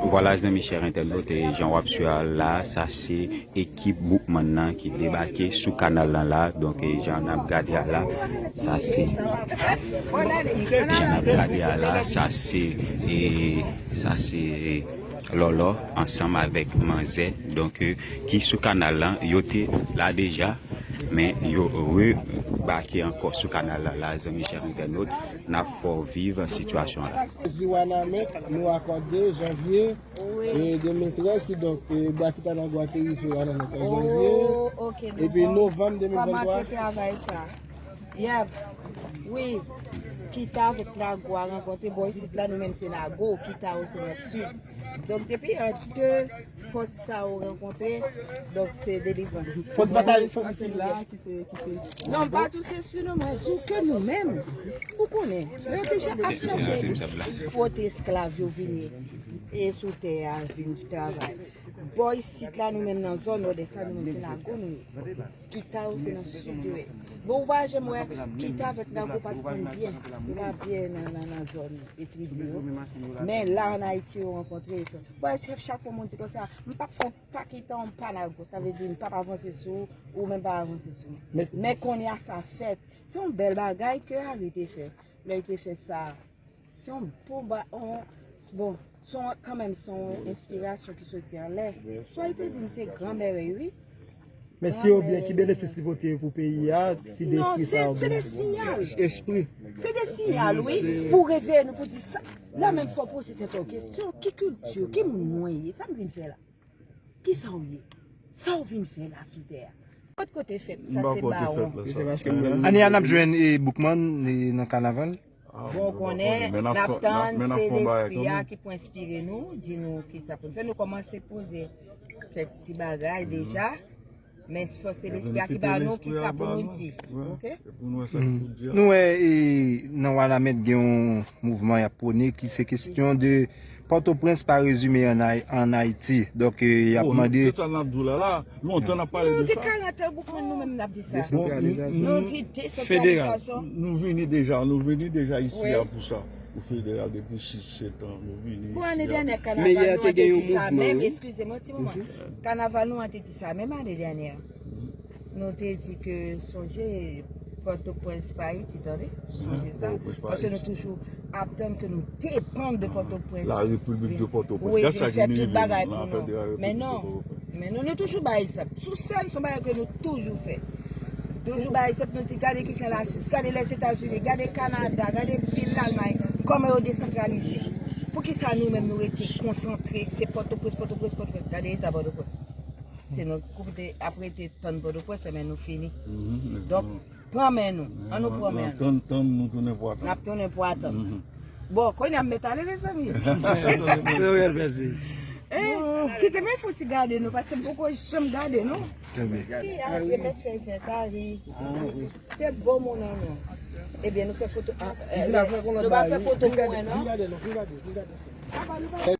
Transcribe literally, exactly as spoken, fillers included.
Vwala, zanmi chè entènot, e jan w ap swiv a la, sa se ekip Boukman nan ki debake sou kanal lan la. Donk, e jan n ap gade a la, sa se, jan n ap gade a la, sa se, e, sa se Lòlò ansanm avèk manzè, donk, e, ki sou kanal lan, yo te la deja, men yo rebake ankò sou kanal lan la, zanmi chè entènot, n ap fè w viv sitiyasyon an la. Di Wanament, nou akòde janvye, wi, e de mil trèz, kidonk, e Baky Tanago ateri fè Wanament an janvye. Oh, ok, epi novanm de mil venntwa. Kòman te travay sa? Yep. Wi. Kita avèk Nago a rankontre, bò isit la, nou menm se Nago, Kita yo se nan sid. Donk, depi, e, de fòs sa yo rankontre, donk, se delivrans. Fòs batay, fòs ki la, ki se, ki se. Non, m pa touse espri non, mwen di w ke nou menm, ou konnen, yo deja ap chache pote esklav yo vini e sou tè a, vin travay. Bò isit la, nou menm nan zòn nòdès la, nou menm se Nago nou ye. Kita yo se nan sid yo ye. Bon, ou pa janm wè, Kita avèk Nago pa t konn byen. Yo pa byen nan, nan, nan zòn etribyo. Men la, ann Ayiti, yo rankontre. Bon, chèf, chak fwa moun di konsa, m p ap fè w pa Kita, w pa Nago. Sa vle di, m p ap avanse sou ou, ou menm pa avanse sou mwen. Men kounye a, sa fèt. Se yon bèl bagay ke Harry te fè. Lè l te fè sa, se yon bon ba-, on, bon, se yon, kanmenm, se yon enspirasyon ki soti anlè. Sa w te di m, se granmè, wi. Men si yo byen, ki benefis li pote pou peyi a, si de espri sa yo byen? Non, se, se de siyal. Espri. Se de siyal, wi, pou reveye nou, pou di sa. La menm fò poze tèt ou kesyon, ki kilti, ki moun mwen ye, sa m vin fè la? Kisa w ye? Sa w vin fè la sou tè a? Kot kote fèt? Sa se bawon. Ane a n ap jwenn, e, Boukman, e, nan kanaval? Bon, ou konnen, n ap tann, se lespri a ki pou enspire nou, di nou kisa pou n fè. Nou kòmanse poze kèk ti bagay deja, men fò se lespri a ki ba nou kisa pou nou di. Oke? Nou wè, e, nan Wanament gen yon mouvman y ap pwone ki se kesyon de Pòtoprens pa rezime ann Ay-, ann Ayiti. Donk, e, y ap mande. Se sa n ap di w la, la. Lontan n ap pale de sa. Nou gen karant an, Boukman, nou menm n ap di sa. Desantralizasyon. Nou di desantralizasyon. Nou vini deja, nou vini deja isi a pou sa. Pou federal depi sis, sèt an, nou vini isi a. Bon, ane dènyè, kanaval nou an te di sa menm, eskize m yon ti moman. Kanaval nou an te di sa menm ane dènyè. Nou te di ke sonje Pòtoprens pa Ayiti, tande? Sonje sa. Paske nou toujou ap tann ke nou depann de Pòtoprens. La République de Port-au-Prince. Wi, vin fè tout bagay pou nou. Men non, men non, nou toujou bay egzanp. Sou sèn, se yon bagay ke nou toujou fè. Toujou bay egzanp, nou di, gade kijan Laswis, gade Lèzetazini, gade Kanada, gade peyi Lalmay, kòman yo desantralize. Poukisa nou menm nou rete konsantre, se Pòtoprens, Pòtoprens, Pòtoprens, gade eta Pòtoprens. Se nou koup de, ap rete tann Pòtoprens, men nou fini. Donk, pran men nou. An nou pran men nou. Tann, tann, nou tounen pou atann. N ap tounen pou atann. Bon, kounye a m mèt ale, mezanmi. Se rèl, mèsi. Eh, kite m fouti gade nou, paske m poko janm gade nou. Ki a te mèt fè fè kari. Se bon moun an nou. Ebyen, nou fè foto. Nou pa fè foto pou mwen, non?